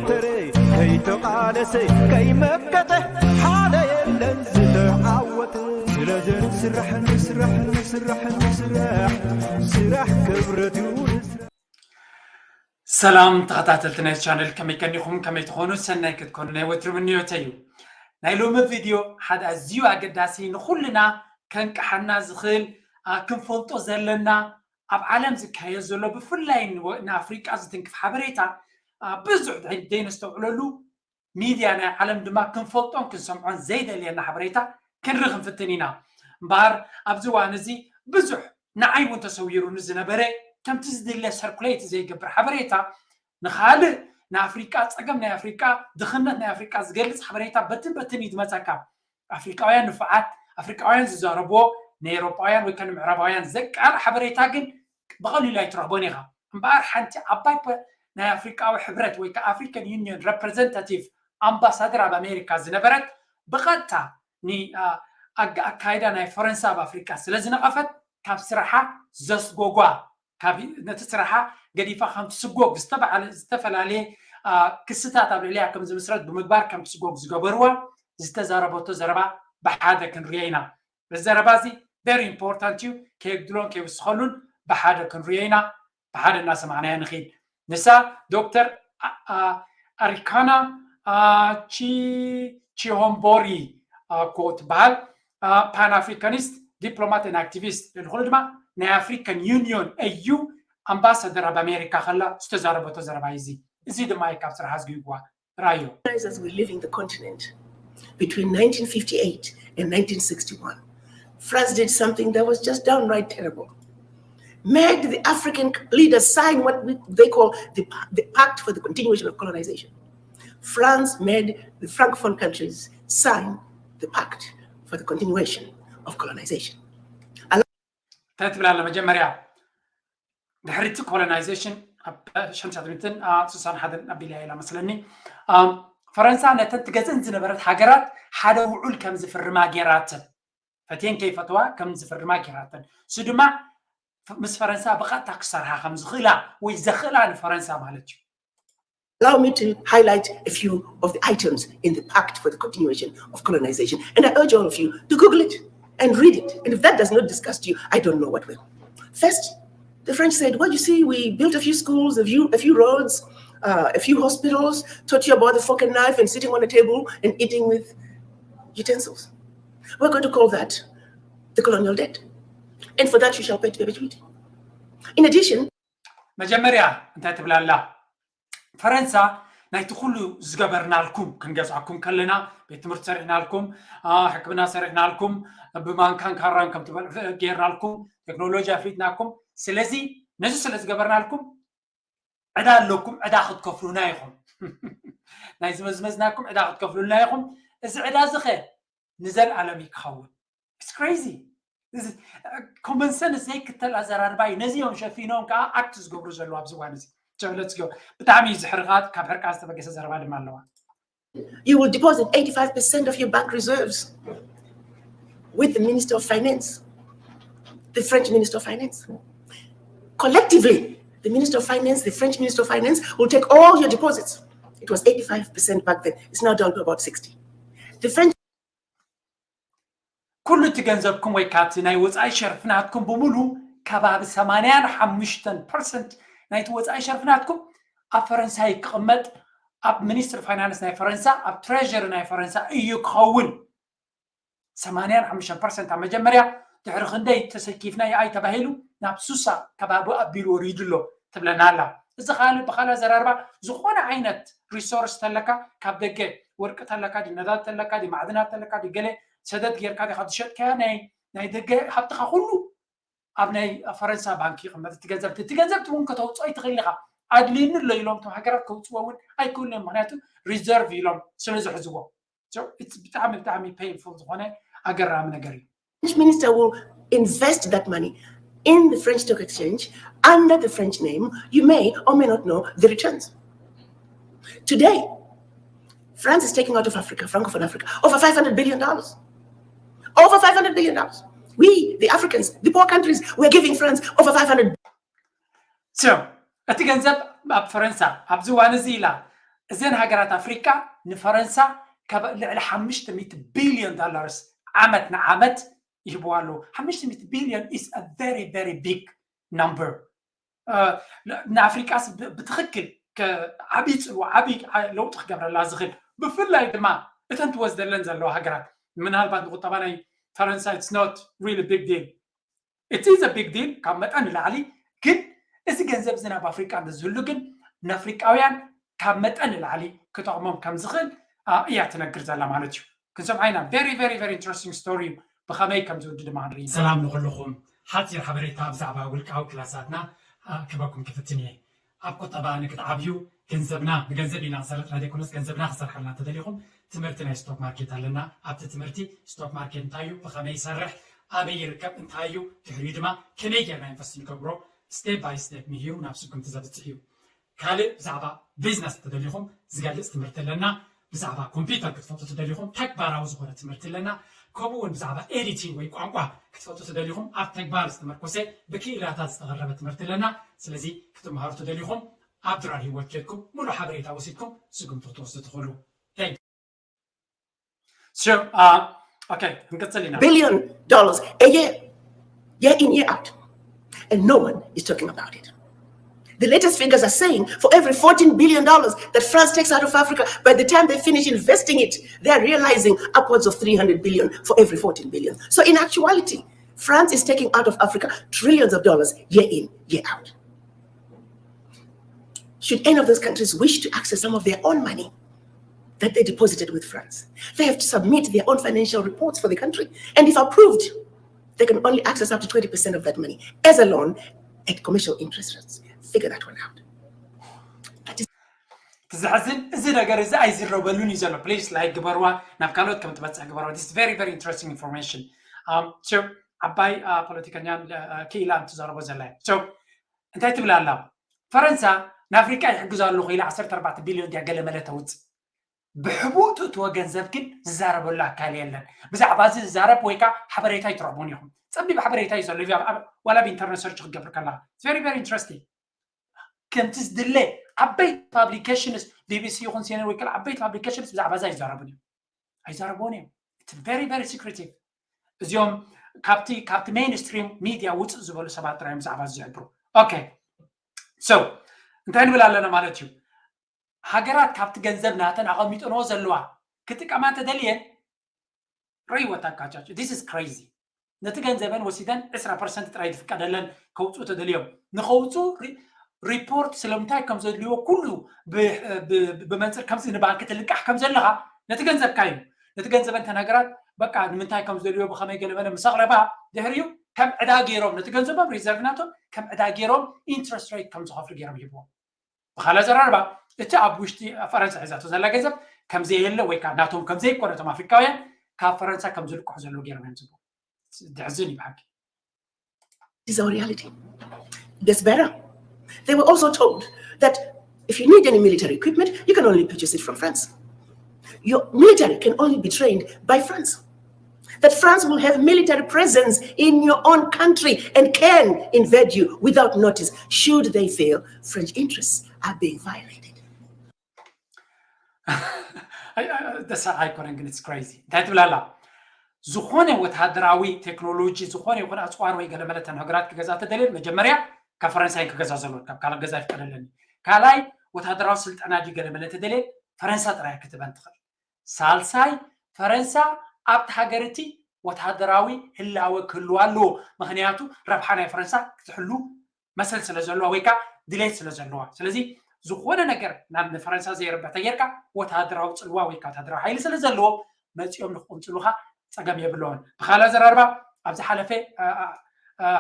ተረይ ከይተቓለሰ ከይመከተ ሓደ የለን ዝተዓወተ። ስለዚ ንስራሕ ንስራሕ ንስራሕ ንስራሕ ስራሕ ክብረት እዩ። ንስራሕ ሰላም ተኸታተልቲ ናይ ቻነል፣ ከመይ ቀኒኹም? ከመይ ትኾኑ? ሰናይ ክትኮኑ ናይ ወትሩ ምንዮተይ እዩ። ናይ ሎሚ ቪድዮ ሓደ ኣዝዩ ኣገዳሲ፣ ንኹልና ከንቅሓና ዝኽእል፣ ኣ፣ ክንፈልጦ ዘለና፣ ኣብ ዓለም ዝካየድ ዘሎ፣ ብፍላይ ንወ-፣ ንኣፍሪቃ ዝትንክፍ ሓበሬታ፣ ኣ፣ ብዙሕ ደይ-፣ ደይነስተውዕለሉ፣ ሚድያ ናይ ዓለም ድማ ክንፈልጦን ክንሰምዖን ዘይደልየና ሓበሬታ ክንርኢ ክንፍትን ኢና። እምበኣር ኣብዚ እዋን እዚ ብዙሕ ንዓይ እውን ተሰዊሩኒ ዝነበረ፣ ከምቲ ዝድለ ሰርኩሌት ዘይገብር ሓበሬታ፣ ንኻልእ ንኣፍሪቃ፣ ጸገም ናይ ኣፍሪቃ፣ ድኽነት ናይ ኣፍሪቃ ዝገልጽ ሓበሬታ በትን በትን እዩ ዝመጸካ። ኣፍሪቃውያን ንፉዓት፣ ኣፍሪቃውያን ዝዛረብዎ፣ ንኤውሮጳውያን ወይ ከኣ ንምዕራባውያን ዘቃልዕ ሓበሬታ ግን ብቐሊሉ ኣይትረኽቦን ኢኻ። እምበኣር ሓንቲ ዓባይ ፖ-፣ ናይ ኣፍሪቃዊ ሕብረት ወይ ከኣ ኣፍሪካን ዩኒየን ረፕረዘንታቲቭ፣ ኣምባሳደር ኣብ ኣሜሪካ ዝነበረት፣ ብቐጥታ ን-፣ ኣ-፣ ኣጋ-፣ ኣካይዳ ናይ ፈረንሳ ኣብ ኣፍሪቃ ስለ ዝነቐፈት፣ ካብ ስራሓ ዘስጎጓ፣ ካብ ነቲ ስራሓ ገዲፋ ከም ትስጎግ ዝተባዕለ-፣ ዝተፈላለየ፣ ኣ፣ ክስታት ኣብ ልዕሊኣ ከም ዝምስረት ብምግባር ከም ትስጎግ ዝገበርዋ፣ ዝተዛረበቶ ዘረባ ብሓደ ክንሪኦ ኢና። እዚ ዘረባ እዚ very important እዩ፣ ከየግድሎን ከይውስኸሉን ብሓደ ክንሪኦ ኢና። ብሓደ እናሰማዕናያ ንኺድ። ንሳ ዶክተር ኣ-፣ ኣ-፣ ኣሪካና፣ ኣ፣ ቺ-፣ ቺሆምቦሪ፣ ኣ፣ ኮ ትበሃል፣ ኣ፣ ፓን ኣፍሪካኒስት፣ ዲፕሎማት and ኣክቲቪስት፣ ልዕሊ ኩሉ ድማ ናይ ኣፍሪካን ዩኒዮን ኤዩ ኣምባሳደር ኣብ ኣሜሪካ ከላ ዝተዛረበቶ ዘረባ እዩ እዚ። እዚ ድማ እዩ ካብ ስራሓ ኣዝጊብዋ። ራዮ። As we live in the continent, between nineteen fifty-eight and nineteen sixty-one, France did something that was just downright terrible. Made the African leaders sign what we, they call the, the Pact for the Continuation of Colonization. France made the Francophone countries sign the Pact for the Continuation of Colonization. እንታይ ትብል ኣላ? መጀመርያ ድሕሪ እቲ ኮሎናይዜሽን ኣብ ሽሕን ትሽዓተ ሚእትን ስሳን ሓደን ኣቢላ ኢላ መስለኒ፣ ኣም፣ ፈረንሳ ነተን ትገዝእን ዝነበረት ሃገራት ሓደ ውዑል ከም ዝፍርማ ጌራተን። ፈትየን ከይፈተዋ ከም ዝፍርማ ጌራተን። እሱ ድማ ምስ ፈረንሳ ብቐጥታ ክሰርሓ ከም ዝኽእላ ወይ ዘኽእላ ንፈረንሳ ማለት እዩ። Allow me to highlight a few of the items in the Pact for the Continuation of Colonization. And I urge all of you to Google it and read it. And if that does not disgust you, I don't know what will. First, the French said, "Well, you see, we built a few schools, a few, a few roads, uh, a few hospitals, taught you about the fork and knife and sitting on a table and eating with utensils. We're going to call that the colonial debt. And for that, you shall pay to perpetuity." In addition, መጀመርያ እንታይ ትብላላ? ፈረንሳ ናይቲ ኩሉ ዝገበርናልኩም፣ ክንገዝኣኩም ከለና ቤት ትምህርቲ ሰሪሕናልኩም፣ አ፣ ሕክምና ሰሪሕናልኩም፣ ብማንካን ካራን ከም ትበልዑ ጌርናልኩም፣ ቴክኖሎጂ ኣፍሊጥናኩም። ስለዚ ነዚ ስለ ዝገበርናልኩም ዕዳ ኣለኩም፣ ዕዳ ክትከፍሉና ኢኹም። ናይ ዝመዝመዝናኩም ዕዳ ክትከፍሉና ኢኹም። እዚ ዕዳ እዚ ኸ ንዘለኣለም እዩ ክኸውን። It's crazy። እዚ ኮመን ሰንስ ዘይክተል ኣዘራርባ እዩ። ነዚ እዮም ሸፊኖም ከዓ ኣክት ዝገብሩ ዘለዉ ኣብዚ እዋን እዚ። ቸብለት ዝገ-፣ ብጣዕሚ እዩ ዝሕርቓት፣ ካብ ሕርቃ ዝተበገሰ ዘረባ ድማ ኣለዋ። You will deposit eighty-five percent of your bank reserves with the Minister of Finance, the French Minister of Finance. Collectively, the Minister of Finance, the French Minister of Finance will take all your deposits. It was eighty-five percent back then. It's now down to about sixty. The French ኩሉ እቲ ገንዘብኩም ወይ ካብቲ ናይ ወፃኢ ሸርፍናትኩም ብምሉ ከባቢ ሰማንያን ሓሙሽተን ፐርሰንት ናይቲ ወፃኢ ሸርፍናትኩም ኣብ ፈረንሳይ ክቕመጥ፣ ኣብ ሚኒስትሪ ፋይናንስ ናይ ፈረንሳ፣ ኣብ ትሬዥሪ ናይ ፈረንሳ እዩ ክኸውን። ሰማንያን ሓሙሽተን ፐርሰንት ኣብ መጀመርያ፣ ድሕሪ ክንደይ ተሰኪፍና ይኣይ ተባሂሉ ናብ ሱሳ ከባቢ ኣቢሉ ወሪዱ ኣሎ ትብለና ኣላ። እዚ ካልእ ብኻልእ ኣዘራርባ፣ ዝኾነ ዓይነት ሪሶርስ ተለካ፣ ካብ ደገ ወርቂ ተለካ ድዩ፣ ነዳድ ተለካ ድዩ፣ ማዕድናት ተለካ ድዩ፣ ገለ ሰደድ ጌርካ ዲኻ ዝሸጥካዮ ናይ፣ ናይ ደገ ሃብትኻ ኩሉ ኣብ ናይ ፈረንሳ ባንክ ይቕመጥ። እቲ ገንዘብ፣ እቲ ገንዘብ እውን ከተውፅኦ ኣይትኽእልን ኢኻ። ኣድልዩኒ ኣሎ ኢሎም እቶም ሃገራት ከውፅዎ እውን ኣይክእሉን እዮም። ምኽንያቱ ሪዘርቭ ኢሎም ስለ ዝሕዝዎ። So it's ብጣዕሚ፣ ብጣዕሚ ፔንፉል ዝኾነ ኣገራሚ ነገር እዩ። French minister will invest that money in the French stock exchange under the French name. You may or may not know the returns. Today, France is taking out of Africa, Francophone Africa, over five hundred billion dollars. Over five hundred billion dollars. We, the Africans, the poor countries, we're giving France over five hundred. So እቲ ገንዘብ ኣብ ፈረንሳ ኣብዚ እዋን እዚ ኢላ እዘን ሃገራት ኣፍሪቃ ንፈረንሳ ካብ ልዕሊ ሓሙሽተ ሚእቲ ቢልዮን ዶላርስ ዓመት ንዓመት ይህብዋ ኣለዉ። ሓሙሽተ ሚእቲ ቢልዮን is a very very big number። ንኣፍሪቃስ ብትኽክል ዓብዪ ፅልዋ ዓብዪ ለውጢ ክገብረላ ዝኽእል፣ ብፍላይ ድማ እተን ትወስደለን ዘለዋ ሃገራት፣ ምናልባት ንቁጠባ ናይ ፈረንሳ it's not really big deal። It is a big deal ካብ መጠን ንላዕሊ። ግን እዚ ገንዘብ እዚ ናብ ኣፍሪቃ እንተዝህሉ ግን ንኣፍሪቃውያን ካብ መጠን ንላዕሊ ክጠቕሞም ከም ዝኽእል እያ ትነግር ዘላ ማለት እዩ። ክንሰምዓ ኢና። Very very very interesting story እዩ። ብኸመይ ከም ዝውድ ድማ ንርኢ። ሰላም ንኹልኹም። ሓፂር ሓበሬታ ብዛዕባ ውልቃዊ ክላሳትና ክበኩም ክፍትን እየ። ኣብ ቁጠባ ንክትዓብዩ ገንዘብና ብገንዘብ ኢና ክሰርሕ ናይ ዘይኮነስ ገንዘብና ክሰርሐልና እንተደሊኹም ትምህርቲ ናይ ስቶክ ማርኬት ኣለና። ኣብቲ ትምህርቲ ስቶክ ማርኬት እንታይ እዩ፣ ብኸመይ ይሰርሕ፣ ኣበይ ይርከብ፣ እንታይ እዩ፣ ድሕሪኡ ድማ ከመይ ጌርና ኢንቨስት ንገብሮ step by step ምሂሩ ናብ ስጉምቲ ዘብፅሕ እዩ። ካልእ ብዛዕባ ቢዝነስ እንተደሊኹም ዝገልፅ ትምህርቲ ኣለና። ብዛዕባ ኮምፒውተር ክትፈልጡ ትደሊኹም ተግባራዊ ዝኾነ ትምህርቲ ኣለና። ከምኡ እውን ብዛዕባ ኤዲቲንግ ወይ ቋንቋ ክትፈልጡ ትደሊኹም ኣብ ተግባር ዝተመርኮሰ ብክኢላታት ዝተቐረበ ትምህርቲ ኣለና። ስለዚ ክትመሃሩ ትደሊኹም ኣብ ድራር ህይወት ኬድኩም ሙሉእ ሓበሬታ ወሲድኩም ስጉምቲ ክትወስዱ ትኽእሉ። Thank you። So, uh, okay, ክንቅፅል ኢና። Billion dollars a year, year in, year out. And no one is talking about it. The latest figures are saying for every fourteen billion dollars that France takes out of Africa, by the time they finish investing it, they're realizing upwards of three hundred billion for every fourteen billion. So in actuality, France is taking out of Africa trillions of dollars year in, year out. Should any of those countries wish to access some of their own money that they deposited with France, they have to submit their own financial reports for the country. And if approved, they can only access up to twenty percent of that money as a loan at commercial interest rates. Figure that one out. That is ትዝሕዝን። እዚ ነገር እዚ ኣይዝረበሉን እዩ ዘሎ። ፕሊስ ላይክ ግበርዋ፣ ናብ ካልኦት ከም ትበፅሕ ግበርዋ። This is very very interesting information። ዓባይ ፖለቲከኛ ክኢላ እንትዛረቦ ዘላ። እንታይ ትብል ኣላ? ፈረንሳ ንኣፍሪቃ ይሕግዝ ኣለኹ ኢላ ዓሰርተ ኣርባዕተ ቢልዮን ድያ ገለ መለ ተውፅእ። ብሕቡእ ትእትዎ ገንዘብ ግን ዝዛረበሉ ኣካል የለን። ብዛዕባ እዚ ዝዛረብ ወይ ከዓ ሓበሬታ ኣይትረኽቡን ኢኹም። ፀቢብ ሓበሬታ እዩ ዘሎ። ዋላ ብኢንተርነት ሰርች ክትገብር ከለካ very very interesting። ከምቲ ዝድለ ዓበይቲ ፓብሊኬሽንስ ቢቢሲ ይኹን ሲኤንኤን ወይ ከላ ዓበይቲ ፓብሊኬሽንስ ብዛዕባ እዚ ኣይዛረቡን እዮም። ኣይዛረቡን እዮም። It's very very secretive። እዚኦም ካብቲ ካብቲ ሜይንስትሪም ሚድያ ውፅእ ዝበሉ ሰባት ጥራዮም ብዛዕባ እዚ ዝሕብሩ። ኦኬ። So እንታይ ንብል ኣለና ማለት እዩ? ሃገራት ካብቲ ገንዘብ ናተን ኣቐሚጠንዎ ዘለዋ ክጥቀማ እንተደልየን ረይወታ ካቻች። This is crazy። ነቲ ገንዘበን ወሲደን ዕስራ ፐርሰንት ጥራይ ዝፍቀደለን ከውፅኡ ተደልዮም ንኸውፅኡ ሪፖርት ስለምንታይ ከም ዘድልይዎ ኩሉ ብመንፅር ከምዚ ንባንክ ትልቃሕ ከም ዘለኻ ነቲ ገንዘብካ እዩ። ነቲ ገንዘበን ተን ሃገራት በቃ ንምንታይ ከም ዘድልዮ ብኸመይ ገለመለ ምስ ኣቕረባ ድሕሪኡ ከም ዕዳ ገይሮም ነቲ ገንዘቦም ሪዘርቭ ናቶም ከም ዕዳ ገይሮም ኢንትረስት ሬት ከም ዝኸፍሉ ገይሮም ይህብዎም። ብኻልእ ኣዘራርባ እቲ ኣብ ውሽጢ ፈረንሳ ሒዛቶ ዘላ ገንዘብ ከም ዘየለ ወይ ከዓ ናቶም ከም ዘይኮነ እቶም ኣፍሪካውያን ካብ ፈረንሳ ከም ዝልቅሑ ዘለዉ ገይሮም እዮም ዝብሉ። ድሕዝን እዩ ብሓቂ። This is our reality. It gets better. They were also told that if you need any military equipment, you can only purchase it from France. Your military can only be trained by France. That France will have military presence in your own country and can invade you without notice. Should they fail, French interests are being violated. ደስ ኣይኮነን ግን it's crazy። እንታይ ትብል ኣላ? ዝኾነ ወታደራዊ ቴክኖሎጂ ዝኾነ ይኹን ኣፅዋር ወይ ገለመለ ተን ሃገራት ክገዛ ተደልየን መጀመርያ ካብ ፈረንሳይ ክገዛ ዘለዎን ካብ ካልእ ገዛ ይፍቀደለን። ካልኣይ ወታደራዊ ስልጠና ድዩ ገለመለ ተደልየን ፈረንሳ ጥራይ ክትበን ትኽእል። ሳልሳይ ፈረንሳ ኣብቲ ሃገር እቲ ወታደራዊ ህላወ ክህልዋ ኣለዎ። ምክንያቱ ረብሓ ናይ ፈረንሳ ክትሕሉ መሰል ስለ ዘለዋ ወይ ከዓ ድሌት ስለ ዘለዋ። ስለዚ ዝኾነ ነገር ናብ ንፈረንሳ ዘይርብሕ ተጌርካ ወታደራዊ ፅልዋ ወይ ከዓ ወታደራዊ ሓይሊ ስለ ዘለዎ መፂኦም ንክቕንፅሉካ ፀገም የብለዎን። ብካልእ ኣዘራርባ ኣብ ዝሓለፈ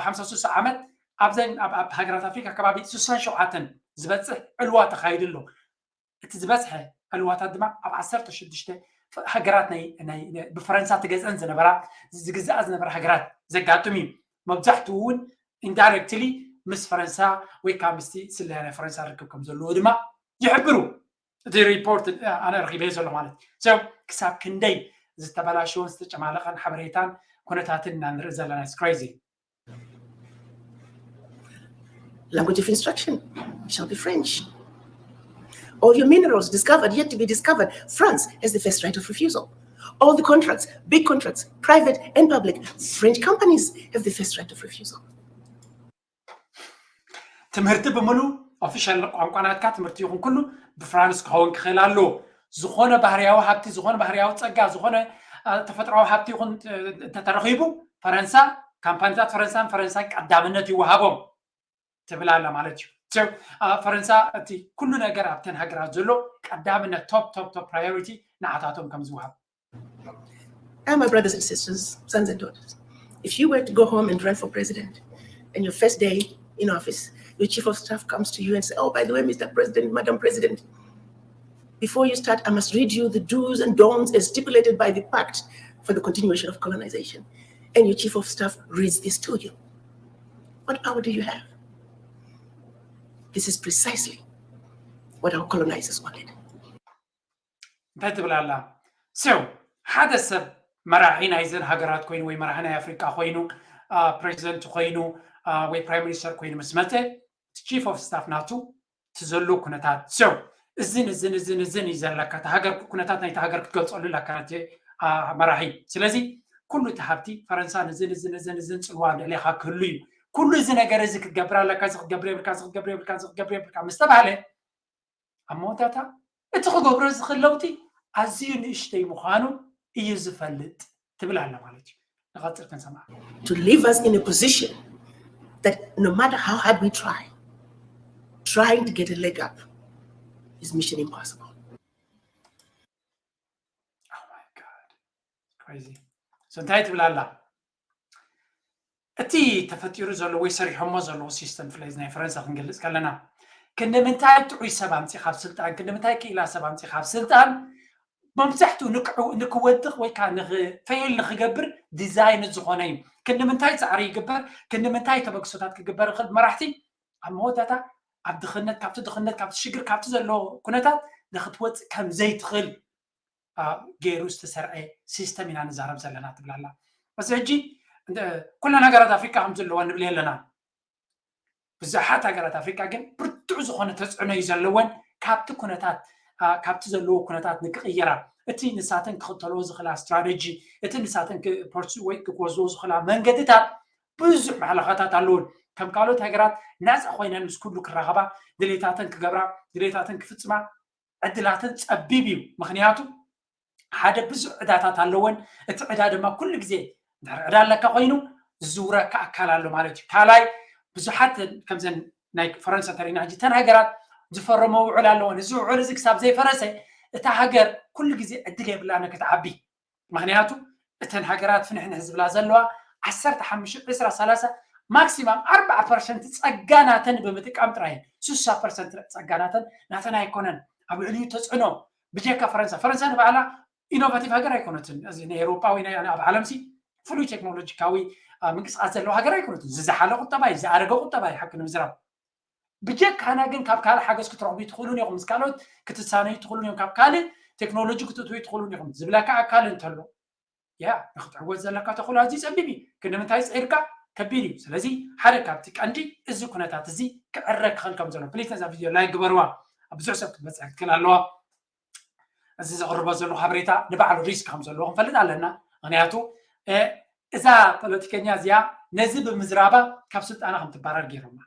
ሓምሳ ስሳ ዓመት ኣብዘን ኣብ ሃገራት ኣፍሪካ ከባቢ ስሳን ሸውዓተን ዝበፅሕ ዕልዋ ተካይዱ ኣሎ። እቲ ዝበዝሐ ዕልዋታት ድማ ኣብ ዓሰርተ ሽዱሽተ ሃገራት ናይ ብፈረንሳ ትገዝአን ዝነበራ ዝግዝኣ ዝነበራ ሃገራት ዘጋጥም እዩ። መብዛሕትኡ እውን ኢንዳይረክትሊ ምስ ፈረንሳ ወይ ከዓ ምስቲ ስለያ ናይ ፈረንሳ ርክብ ከም ዘለዎ ድማ ይሕብሩ። እቲ ሪፖርት ኣነ ረኪበዮ ዘሎ ማለት እዩ። ክሳብ ክንደይ ዝተበላሸወን ዝተጨማለቐን ሓበሬታን ኩነታትን ኢና ንርኢ ዘለና። It's crazy። Language of instruction shall be French. All your minerals discovered, yet to be discovered, France has the first right of refusal. All the contracts, big contracts, private and public, French companies have the first right of refusal. ትምህርቲ ብምሉ ኦፊሻል ቋንቋ ናትካ ትምህርቲ ይኹን ኩሉ ብፍራንስ ክኸውን ክኽእል ኣለዎ። ዝኾነ ባህርያዊ ሃብቲ፣ ዝኾነ ባህርያዊ ጸጋ፣ ዝኾነ ተፈጥሮዊ ሃብቲ ይኹን እንተተረኺቡ ፈረንሳ፣ ካምፓኒታት ፈረንሳን ፈረንሳን ቀዳምነት ይወሃቦም ትብል ኣላ ማለት እዩ። ፈረንሳ እቲ ኩሉ ነገር ኣብተን ሃገራት ዘሎ ቀዳምነት፣ ቶፕ ቶፕ ቶፕ ፕራዮሪቲ ንዓታቶም ከም ዝወሃብ። And my brothers and sisters, sons and daughters, if you were to go home and run for president, and your first day in office, your chief of staff comes to you and say, "Oh, by the way, Mister President, Madam President, before you start, I must read you the do's and don'ts as stipulated by the Pact for the Continuation of Colonization." And your chief of staff reads this to you. What power do you have? This is precisely what our colonizers wanted. እንታይ ትብል ኣላ? So ሓደ ሰብ መራሒ ናይዘን ሃገራት ኮይኑ ወይ መራሒ ናይ ኣፍሪቃ ኮይኑ፣ ፕሬዚደንት ኮይኑ ወይ ፕራይም ሚኒስተር ኮይኑ ምስ መፀ እቲ ቺፍ ኦፍ ስታፍ ናቱ እቲ ዘሎ ኩነታት፣ so እዝን እዝን እዝን እዝን እዩ ዘለካ። እቲ ሃገር ኩነታት ናይቲ ሃገር ክትገልፀሉ ኣለካ ነቲ መራሒ። ስለዚ ኩሉ እቲ ሃብቲ ፈረንሳ ንዝን እዝን እዝን እዝን ፅልዋ ልዕሌካ ክህሉ እዩ። ኩሉ እዚ ነገር እዚ ክትገብር ኣለካ፣ እዚ ክትገብር የብልካ፣ እዚ ክትገብር የብልካ፣ እዚ ክትገብር የብልካ ምስ ተባሃለ ኣብ መወዳእታ እቲ ክገብሮ ዝኽእል ለውጢ ኣዝዩ ንእሽተይ ምዃኑ እዩ ዝፈልጥ ትብል ኣላ ማለት እዩ። ንቐፅል ክንሰምዓ። To leave us in a position that no matter how hard we try, trying to get a leg up is mission impossible. Oh my God. Crazy. So እንታይ ትብል ኣላ? እቲ ተፈጢሩ ዘሎ ወይ ሰሪሖሞ ዘለዉ ሲስተም፣ ብፍላይ ናይ ፈረንሳ ክንገልፅ ከለና፣ ክንዲ ምንታይ ጥዑይ ሰብ ኣምፂኻ ኣብ ስልጣን፣ ክንዲ ምንታይ ክኢላ ሰብ ኣምፂኻ ኣብ ስልጣን መብዛሕትኡ ንክወድቕ ወይ ከዓ ንክፈይል ንክገብር ዲዛይን ዝኾነ እዩ። ክንዲ ምንታይ ፃዕሪ ይግበር፣ ክንዲ ምንታይ ተበግሶታት ክግበር ይኽእል፣ መራሕቲ ኣብ መወዳእታ ኣብ ድኽነት፣ ካብቲ ድኽነት፣ ካብቲ ሽግር፣ ካብቲ ዘለዎ ኩነታት ንክትወፅእ ከም ዘይትኽእል ገይሩ ዝተሰርዐ ሲስተም ኢና ንዛረብ ዘለና ትብል ኣላ። እዚ ሕጂ ኩለን ሃገራት ኣፍሪካ ከም ዘለዋ ንብል ኣለና። ብዙሓት ሃገራት ኣፍሪካ ግን ብርቱዕ ዝኾነ ተፅዕኖ እዩ ዘለወን ካብቲ ኩነታት፣ ካብቲ ዘለዎ ኩነታት ንክቕየራ፣ እቲ ንሳተን ክኽተልዎ ዝኽእላ ስትራተጂ፣ እቲ ንሳተን ፖርሱ ወይ ክወስድዎ ዝኽእላ መንገድታት ብዙሕ ማሕለኻታት ኣለውን። ከም ካልኦት ሃገራት ናፃ ኮይነን ምስ ኩሉ ክራኸባ፣ ድሌታተን ክገብራ፣ ድሌታተን ክፍፅማ ዕድላተን ፀቢብ እዩ። ምክንያቱ ሓደ ብዙሕ ዕዳታት ኣለወን። እቲ ዕዳ ድማ ኩሉ ግዜ ድሕሪ ዕዳ ኣለካ ኮይኑ ዝዝውረካ ኣካል ኣሎ ማለት እዩ። ካልኣይ ብዙሓት ከምዘን ናይ ፈረንሳ ተሪና ሕጂ እተን ሃገራት ዝፈረመ ውዕል ኣለወን። እዚ ውዕል እዚ ክሳብ ዘይፈረሰ እታ ሃገር ኩሉ ግዜ ዕድል የብላን ክትዓቢ። ምክንያቱ እተን ሃገራት ፍንሕንሕ ዝብላ ዘለዋ ዓሰርተ ሓሙሽተ፣ ዕስራ፣ ሰላሳ ማክሲማም ኣርባዓ ፐርሰንት ፀጋ ናተን ብምጥቃም ጥራይ እየን። ስሳ ፐርሰንት ፀጋ ናተን ናተን ኣይኮነን። ኣብ ልዕሊኡ ተፅዕኖ ብጀካ ፈረንሳ፣ ፈረንሳ ንባዕላ ኢኖቫቲቭ ሃገር ኣይኮነትን። እዚ ናይ ኤውሮጳ ወይ ናይ ኣብ ዓለምሲ ፍሉይ ቴክኖሎጂካዊ ምንቅስቃስ ዘለዋ ሃገር ኣይኮነትን። ዝዝሓለ ቁጠባ እዩ፣ ዝኣረገ ቁጠባ እዩ ሓቂ ንምዝራብ። ብጀካና ግን ካብ ካልእ ሓገዝ ክትረኽቡ ትኽእሉን ኢኹም። ምስ ካልኦት ክትሳነዩ ትኽእሉን ኢኹም። ካብ ካልእ ቴክኖሎጂ ክትእትዉ ትኽእሉን ኢኹም። ዝብለካ ኣካል እንተሎ ያ ንክትዕወት ዘለካ ተኽእሎ ኣዝዩ ጸቢብ እዩ። ክንዲ ምንታይ ጽዒርካ ከቢድ እዩ። ስለዚ ሓደ ካብቲ ቀንዲ እዚ ኩነታት እዚ ክዕረ ክኽእል ከም ዘሎ ፕሊዝ ነዛ ቪድዮ ላይክ ግበርዋ። ኣብ ብዙሕ ሰብ ክትበጽሕ ክትክእል ኣለዋ። እዚ ዘቕርቦ ዘለኹ ሓበሬታ ንባዕሉ ሪስክ ከም ዘለዎ ክንፈልጥ ኣለና። ምክንያቱ እዛ ፖለቲከኛ እዚኣ ነዚ ብምዝራባ ካብ ስልጣና ከም ትባረር ገይሮማ።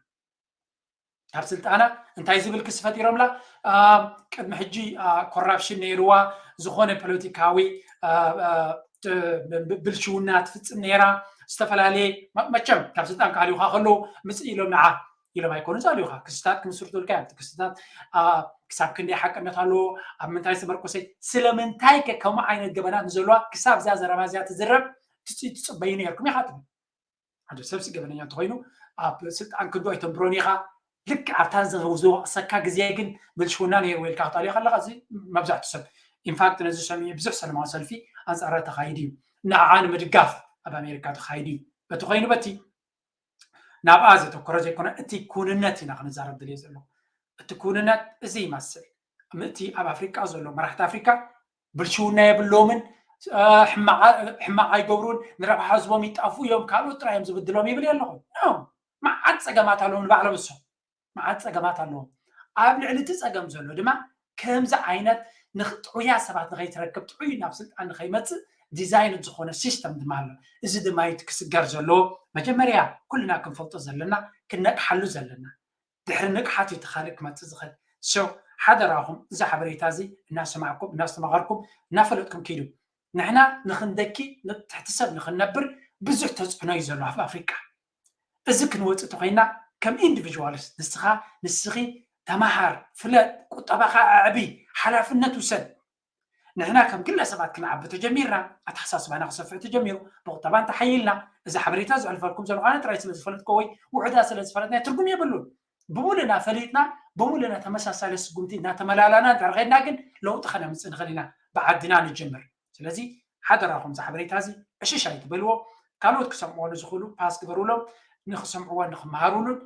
ካብ ስልጣና እንታይ ዝብል ክሲ ፈጢሮምላ? ቅድሚ ሕጂ ኮራፕሽን ነይርዋ፣ ዝኾነ ፖለቲካዊ ብልሽውና ትፍፅም ነይራ፣ ዝተፈላለየ መቸም ካብ ስልጣን ክሃልዩካ ከለዉ ምፅእ ኢሎም ንዓ ኢሎም ኣይኮኑ ዝሃልዩካ። ክስታት ክምስርቱልካ እዮም። ክስታት ክሳብ ክንደይ ሓቅነት ኣለዎ፣ ኣብ ምንታይ ዝተመርኮሰ፣ ስለምንታይ ከ ከምኡ ዓይነት ገበናት ንዘለዋ ክሳብ እዛ ዘረባ እዚኣ ትዝረብ ትፅበዩ ነርኩም ኢኻ ትብል። ሓደ ሰብሲ ገበነኛ እንተኮይኑ ኣብ ስልጣን ክንዱ ኣይተንብሮን ኢኻ። ልክ ኣብታ ዝወቅሰካ ግዜ ግን ብልሽውና ነይርዎ ኢልካ ክትኣልዮ ከለካ እዚ መብዛሕትኡ ሰብ ኢንፋክት ነዚ ሰሚዑ ብዙሕ ሰለማዊ ሰልፊ ኣንፃራ ተካይዱ እዩ። ንዓዓ ንምድጋፍ ኣብ ኣሜሪካ ተካይዱ እዩ። በቲ ኮይኑ በቲ ናብኣ ዘተኮረ ዘይኮነ እቲ ኩንነት ኢና ክንዛረብ ድልየ ዘሎ። እቲ ኩንነት እዚ ይመስል። ምእቲ ኣብ ኣፍሪቃ ዘሎ መራሕቲ ኣፍሪቃ ብልሽውና የብሎምን፣ ሕማቕ ኣይገብሩን፣ ንረብሓ ህዝቦም ይጣፉ እዮም፣ ካልኦት ጥራይ እዮም ዝብድሎም ይብል የለኹም። መዓት ፀገማት ኣለዎም ንባዕሎም እሶም፣ መዓት ፀገማት ኣለዎም። ኣብ ልዕሊ እቲ ፀገም ዘሎ ድማ ከምዚ ዓይነት ንኽ- ጥዑያ ሰባት ንኸይትረክብ፣ ጥዑይ ናብ ስልጣን ንኸይመፅእ ዲዛይን ዝኾነ ሲስተም ድማ ኣሎ። እዚ ድማ እዩ ክስገር ዘለዎ። መጀመርያ ኩልና ክንፈልጦ ዘለና፣ ክነቅሓሉ ዘለና። ድሕሪ ንቅሓት እዩ እቲ ካልእ ክመፅእ ዝኽእል። So ሓደራኹም እዚ ሓበሬታ እዚ እናሰማዕኩም እናስተማቐርኩም እናፈለጥኩም ኪዱ። ንሕና ንኽንደኪ ንትሕቲ ሰብ ንኽንነብር ብዙሕ ተፅዕኖ እዩ ዘሎ ኣብ ኣፍሪቃ። እዚ ክንወፅእ ተኮይና ከም ኢንዲቪዥዋልስ ንስኻ ንስኺ ተማሃር፣ ፍለጥ፣ ቁጠባኻ ኣዕቢ፣ ሓላፍነት ውሰድ። ንሕና ከም ግለሰባት ክንዓቢ ተጀሚርና ኣተሓሳስባና ክሰፍሕ ተጀሚሩ ብቁጠባ እንተሓይልና እዚ ሓበሬታ ዘሕልፈልኩም ዘሎ ኣነ ጥራይ ስለ ዝፈለጥኮ ወይ ውሕዳ ስለ ዝፈለጥና ትርጉም የብሉን። ብሙሉና ፈሊጥና ብሙሉና ተመሳሳሊ ስጉምቲ እናተመላላና እንድሕር ከድና ግን ለውጢ ከነምፅእ ንኽእል ኢና። ብዓድና ንጀምር። ስለዚ ሓደራኹም እዚ ሓበሬታ እዚ ዕሽሽ ኣይትበልዎ። ካልኦት ክሰምዕዎ ንዝኽእሉ ፓስ ግበሩሎም፣ ንክሰምዕዎ ንክመሃሩሉን።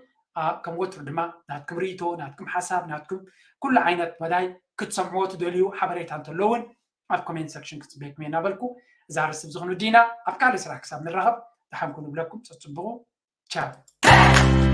ከም ወትሩ ድማ ናትኩም ርእይቶ ናትኩም ሓሳብ ናትኩም ኩሉ ዓይነት መዳይ ክትሰምዕዎ ትደልዩ ሓበሬታ እንተሎ እውን ኣብ ኮሜንት ሰክሽን ክፅበየኩም እየ እናበልኩ እዛ ርስብ ዝኽኑ ዲና ኣብ ካልእ ስራሕ ክሳብ ንራኸብ ደሓንኩ ንብለኩም። ፀፅብቑ። ቻው።